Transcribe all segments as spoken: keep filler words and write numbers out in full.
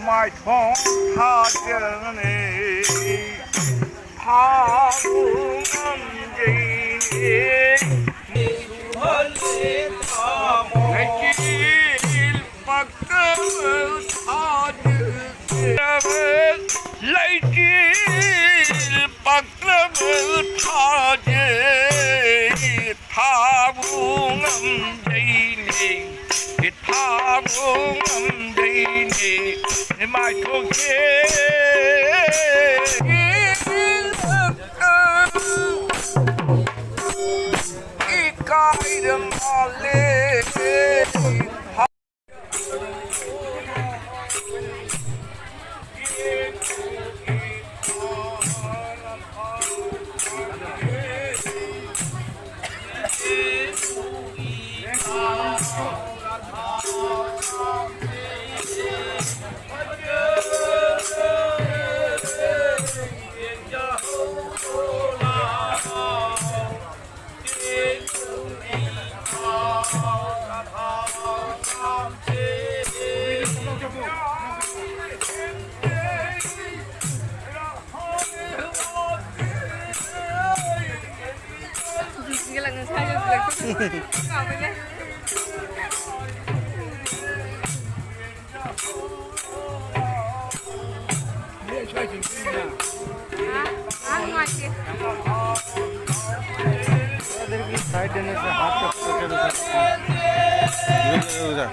ꯃꯥꯏꯊꯣꯡ ꯊꯥꯖꯅꯤ ꯊꯥꯕꯨ ꯉꯝꯖꯩꯅꯦ꯫ ꯂꯩꯆꯤꯜ ꯄꯥꯛꯂꯕ ꯊꯥꯖ-, ꯂꯩꯆꯤꯜ ꯄꯥꯛꯂꯕ ꯊꯥꯖ-, ꯊꯥꯕꯨ ꯉꯝꯖꯩꯅꯦ, ꯊꯥꯕꯨ ꯉꯝꯖꯩꯅꯦ, ꯏꯃꯥꯏꯊꯣꯡꯁꯦ꯫ ꯏꯀꯥꯏꯔ ꯃꯥꯜꯂꯦ꯫ हाँ, हाँ, नुआ के। इधर की साइड देने से हाथ का प्रेशर उठा सकते हैं। इधर, इधर, इधर।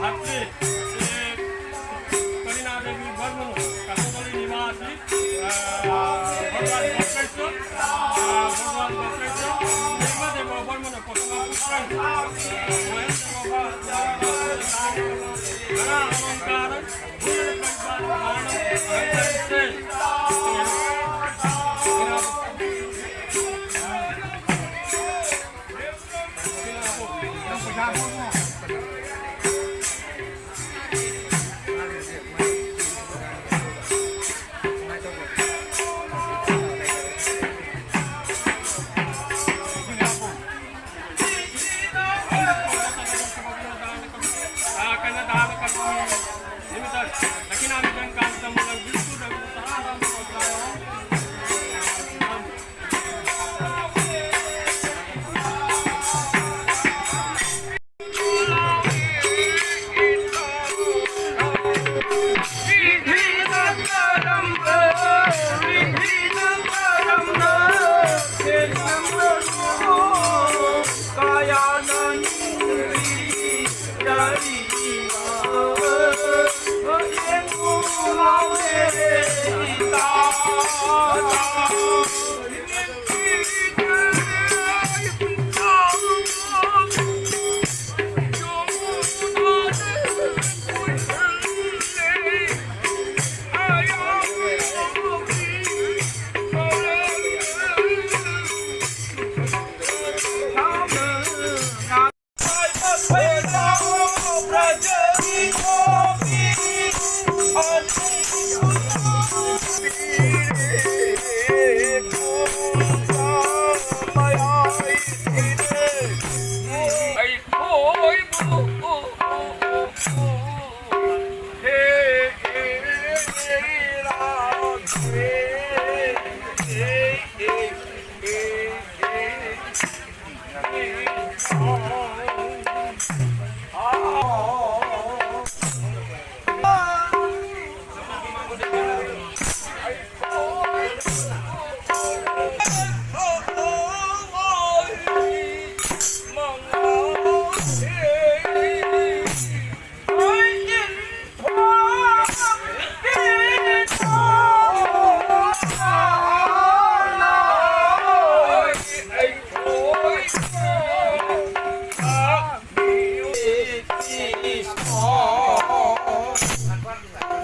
ভাতৃ, এ, করিনা দেবী বর্মন, কাকতলী নিবাসী, আ, ভগবান বক্রেশ্বর, আ, ভগবান বক্রেশ্বর, দেব বর্মন, প্রথম পুত্র, আ, মহেন্দ্র বাবা, আ, ধন অলঙ্কার, ভূষণ পরিবার, মানব,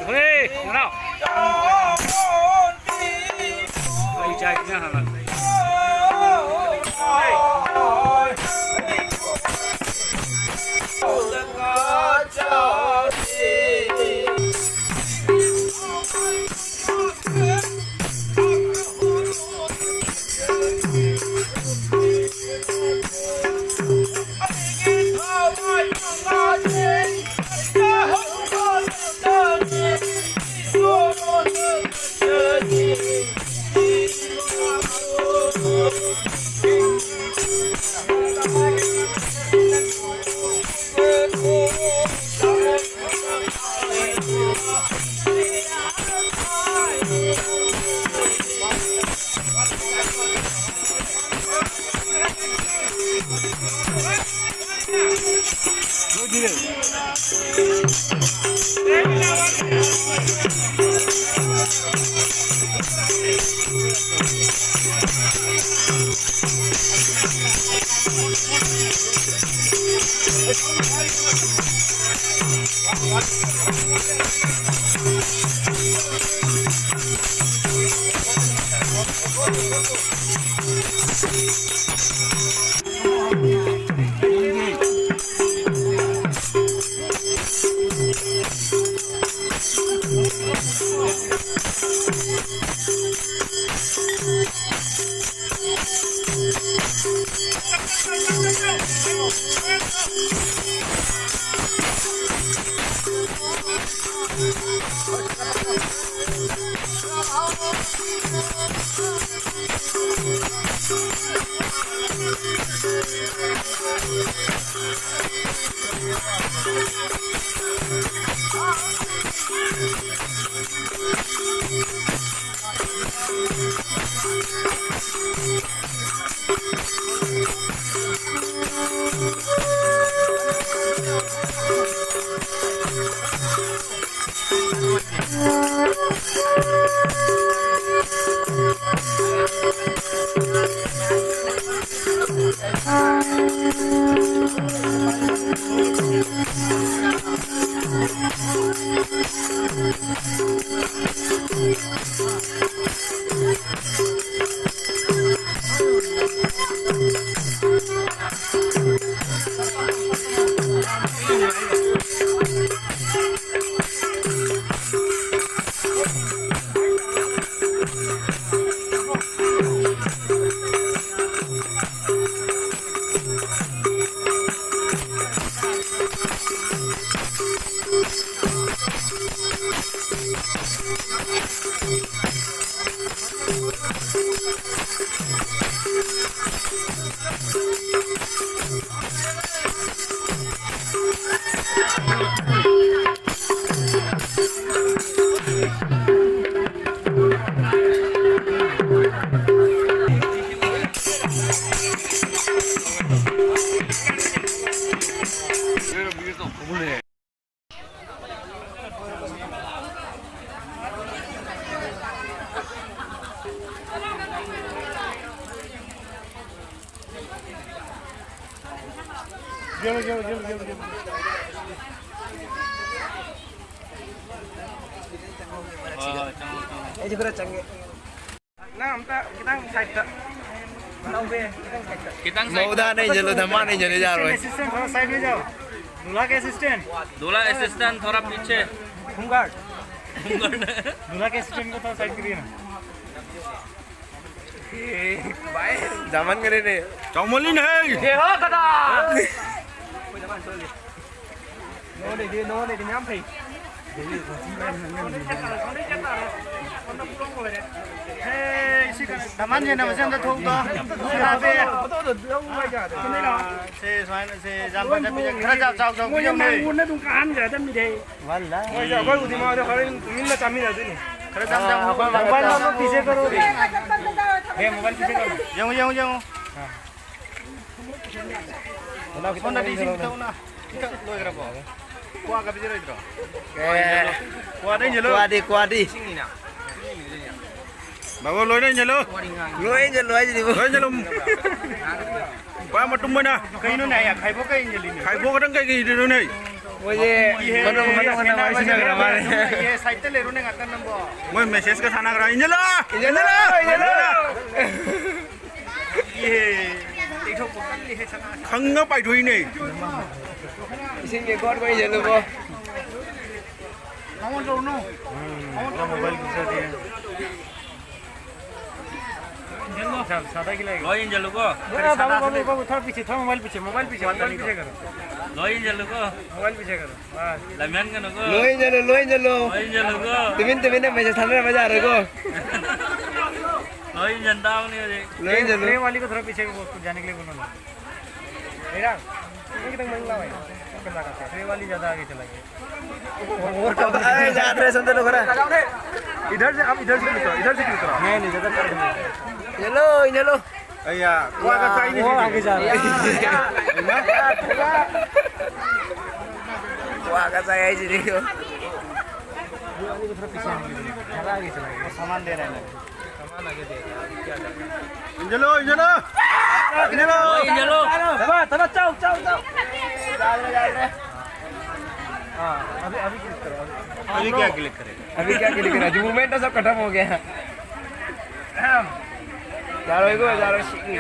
ꯍꯣꯏ, ꯅꯅꯥꯎ꯫ ꯑꯩ ꯆꯥꯛ ꯏꯟꯖꯥꯡ ꯍꯥꯟꯅ꯫ ꯑꯩꯁꯨ ꯈꯔ ꯆꯪꯒꯦ꯫ ꯅꯪ ꯑꯝꯇ ꯈꯤꯇꯪ ꯁꯥꯏꯠꯇ꯫ ꯏꯅꯥꯎꯕꯤ, ꯈꯤꯇꯪ ꯁꯥꯏꯠꯇ꯫ ꯈꯤꯇꯪ ꯁꯥꯏꯠꯇ꯫ ꯃꯧꯗ ꯍꯥꯟꯅ ꯏꯟꯁꯤꯜꯂꯨꯗ, ꯃꯥꯅ ꯏꯟꯁꯤꯜꯂꯨ ꯌꯥꯔꯣꯏ꯫ Assistant, थोड़ा side में जाओ। दूल्हा के assistant। दूल्हा assistant, थोड़ा पीछे। होमगार्ड। दूल्हा के असिस्टेंट को थोड़ा साइड करिए ना। ए, भाई, जमन करे ने। चौमलिन है। ये हो कदा। ꯅꯉꯣꯟꯗꯩꯗꯤ, ꯅꯉꯣꯟꯗꯩꯗꯤ ꯃꯌꯥꯝ ꯐꯩ꯫ ꯅꯃꯥꯟ ꯌꯦꯟꯅꯕꯁꯦ ꯑꯝꯇ ꯊꯣꯛꯇꯣ꯫ ꯁꯦ, ꯁꯨꯃꯥꯏꯅ, ꯁꯦ, ꯌꯥꯝ ꯐꯖ ꯐꯖ, ꯈꯔ ꯆꯥꯎ ꯆꯥꯎ ꯆꯥꯎ ꯄꯤꯖꯧꯅꯦ꯫ ꯃꯣꯏꯅ ꯃꯉꯣꯟꯗ ꯑꯗꯨꯝ ꯀꯥꯍꯟꯈ꯭ꯔꯗꯕꯅꯤꯗ꯫ ꯃꯣꯏꯁꯦ ꯑꯩꯈꯣꯏꯕꯨꯗꯤ ꯃꯥꯗꯣ ꯍꯣꯔꯦꯟ ꯇꯨꯃꯤꯟꯅ ꯆꯥꯃꯤꯟꯅꯗꯣꯏꯅꯤ꯫ ꯈꯔ ꯆꯥꯎ ꯆꯥꯎ꯫ ꯃꯣꯕꯥꯏꯜ ꯑꯃ ꯄꯤꯖꯦ ꯀꯔꯣ꯫ ꯌꯦꯡꯉꯨ, ꯌꯦꯡꯉꯨ, ꯌꯦꯡꯉꯨ꯫ ꯁꯣꯝꯗꯗꯤ ꯏꯁꯤꯡ ꯈꯤꯇ ꯎꯅ꯫ ꯈꯤꯇ ꯂꯣꯏꯈ꯭ꯔꯕꯣ? ꯀ꯭ꯋꯥꯒ ꯄꯤꯖꯔꯣꯏꯗ꯭ꯔꯣ? ꯑꯦ꯫ ꯀ꯭ꯋꯥꯗ ꯏꯟꯁꯤꯜꯂꯨ꯫ ꯀ꯭ꯋꯥꯗꯤ, ꯀ꯭ꯋꯥꯗꯤ꯫ ꯏꯁꯤꯡꯅꯤꯅ꯫ ꯕꯥꯕꯨ, ꯂꯣꯏꯅ ꯏꯟꯁꯤꯜꯂꯨ꯫ ꯂꯣꯏ ꯏꯟꯁꯤꯜꯂꯨ ꯍꯥꯏꯁꯤꯗꯤꯕꯨ꯫ ꯂꯣꯏ ꯏꯟꯁꯤꯜꯂꯨ꯫ ꯄꯥ ꯃꯇꯨꯝ ꯑꯣꯏꯅ꯫ ꯀꯩꯅꯣꯅꯦ, ꯑꯩ ꯈꯥꯏꯕꯣꯛꯀ ꯏꯟꯁꯤꯜꯂꯤꯅꯦ꯫ ꯈꯥꯏꯕꯣꯛ ꯈꯛꯇꯪ ꯀꯩꯒꯤ ꯏꯟꯁꯤꯜꯂꯨꯅꯦ? ꯃꯣꯏꯁꯦ ꯏꯍꯦ, ꯃꯅꯨꯡ, ꯃꯅꯨꯡ ꯍꯟꯅ ꯋꯥꯔꯤ ꯁꯦꯟꯅꯕꯁꯦ ꯁꯤꯟꯅꯈ꯭ꯔ ꯃꯥꯜꯂꯦ꯫ ꯏꯍꯦ, ꯁꯥꯏꯠꯇ ꯂꯩꯔꯣꯅꯦ ꯉꯥꯛꯇꯪ ꯅꯪꯕꯣ꯫ ꯃꯣꯏ ꯃꯦꯁꯦꯖꯀ ꯊꯥꯅꯈ꯭ꯔ꯫ ꯏꯟꯁꯤꯜꯂꯣ! ꯏꯟꯁꯤꯜꯂꯣ! ꯏꯟꯁꯤꯜꯂꯣ! ꯏꯍꯦ, ꯇꯩꯊꯣꯛꯄ ꯀꯜꯂꯤꯍꯦ ꯁꯅꯥꯁꯦ꯫ ꯈꯪꯅ ꯄꯥꯏꯊꯣꯛꯏꯅꯦ꯫ ꯏꯁꯤꯡꯒꯤ ꯒꯣꯠ ꯀꯣꯏ ꯌꯦꯜꯂꯨꯀꯣ꯫ ꯃꯉꯣꯟ ꯇꯧꯔꯨꯅꯨ꯫ ꯃꯉꯣꯟ ꯇꯧꯔꯨꯅꯨ꯫ ꯃꯣꯕꯥꯏꯜ ꯄꯤꯖꯗꯦ꯫ ꯁꯥ-, ꯁꯥꯗꯥꯒꯤ ꯂꯩ꯫ ꯂꯣꯏ ꯏꯟꯖꯜꯂꯨꯀꯣ꯫ ꯕꯥꯕꯨ, ꯕꯥꯕꯨ, ꯕꯥꯕꯨ, ꯊꯣꯔꯛꯄꯤꯁꯤ, ꯊꯣꯔꯛ ꯃꯣꯕꯥꯏꯜ ꯄꯤꯁꯤ, ꯃꯣꯕꯥꯏꯜ ꯄꯤꯁꯤ, ꯃꯣꯕꯥꯏꯜ ꯄꯤꯁꯤ ꯀꯩꯅꯣ꯫ ꯂꯣꯏ ꯏꯟꯖꯜꯂꯨꯀꯣ꯫ ꯃꯣꯕꯥꯏꯜ ꯄꯤꯁꯤ ꯀꯩꯅꯣ꯫ ꯂꯝꯍꯦꯟꯒꯅꯨꯀꯣ꯫ ꯂꯣꯏ ꯏꯟꯖꯜꯂꯨ, ꯂꯣꯏ ꯏꯟꯖꯜꯂꯨ꯫ ꯂꯣꯏ ꯏꯟꯖꯜꯂꯨꯀꯣ꯫ ꯇꯨꯃꯤꯟ ꯇꯨꯃꯤꯟꯅ ꯃꯦꯁꯦꯖ ꯊꯥꯅꯔꯝꯕ ꯌꯥꯔꯣꯏꯀꯣ꯫ ꯂꯣꯏ ꯏꯟꯖꯟ ꯇꯥꯕꯅꯤ ꯍꯧꯖꯤꯛ꯫ ꯂꯣꯏ ꯏꯟꯖꯜꯂꯨ꯫ ꯇ꯭ꯔꯦ ꯋꯥꯂꯤ ꯀꯣ ꯊꯣꯔꯛꯄꯤꯁꯤ, ꯖꯥꯅꯦ ꯀꯦ ꯂꯤꯌꯦ ꯕꯣꯂꯣ ꯅꯥ꯫ ꯏꯔꯥꯡ, ꯅꯪ ꯈꯤꯇꯪ ꯃꯅꯤꯡ ꯂꯥꯎ꯫ ꯀꯅꯥ ꯀꯥ ꯇ꯭ꯔꯦ ꯋꯥꯂꯤ ꯖ꯭ꯌꯥꯗꯥ ꯑꯥꯒꯦ ꯆꯂꯥ ꯒꯌꯥ꯫ ꯑꯔꯦ, ꯌꯥꯗ꯭ꯔꯦ, ꯁꯣꯝꯗ ꯂꯧꯈꯠꯂꯦ꯫ ꯏꯙꯔ ꯁꯦ, ꯑꯞ ꯏꯙꯔ ꯁꯦ ꯀ꯭ꯂꯤꯛ ꯇꯧꯔꯣ, ꯏꯙꯔ ꯁꯦ ꯀ꯭ꯂꯤꯛ ꯇꯧꯔꯣ꯫ ꯅꯦ, ꯅꯦ, ꯖ꯭ꯌꯥꯗꯥ ꯀꯥ ꯔꯍꯦ ꯍꯥꯏ꯫ Yellow, yellow. ꯑꯩꯌꯥ, ꯀ꯭ꯋꯥꯒ ꯆꯥꯏꯅꯦ ꯁꯤꯗꯤ꯫ ꯀ꯭ꯋꯥꯒ ꯆꯥꯏ ꯍꯥꯏꯁꯤꯗꯤ꯫ ꯁꯃꯥꯟ ꯗꯦ ꯔꯍꯦ ꯍꯥꯏ꯫ ꯏꯟꯖꯜꯂꯣ, ꯏꯟꯖꯜꯂꯣ꯫ ꯏꯟꯖꯜꯂꯣ꯫ ꯊꯕꯥ, ꯊꯕꯥ, ꯆꯥꯎ, ꯆꯥꯎ, ꯆꯥꯎ꯫ ꯌꯥꯗ꯭ꯔꯦ, ꯌꯥꯗ꯭ꯔꯦ꯫ ꯑꯥ, ꯑꯚꯤ, ꯑꯚꯤ ꯀ꯭ꯂꯤꯛ ꯀꯔꯣ, ꯑꯚꯤ꯫ ꯑꯚꯤ ꯀꯌꯥ ꯀ꯭ꯂꯤꯛ ꯀꯔꯦ? ꯑꯚꯤ ꯀꯌꯥ ꯀ꯭ꯂꯤꯛ ꯀꯔꯦ? ꯃꯣꯃꯦꯟꯠ ꯁꯕ ꯈꯇꯝ ꯍꯣ ꯒꯌꯥ꯫ ꯌꯥꯔꯣꯏꯀꯣ, ꯌꯥꯔꯣꯏ, ꯁꯤꯅꯤ꯫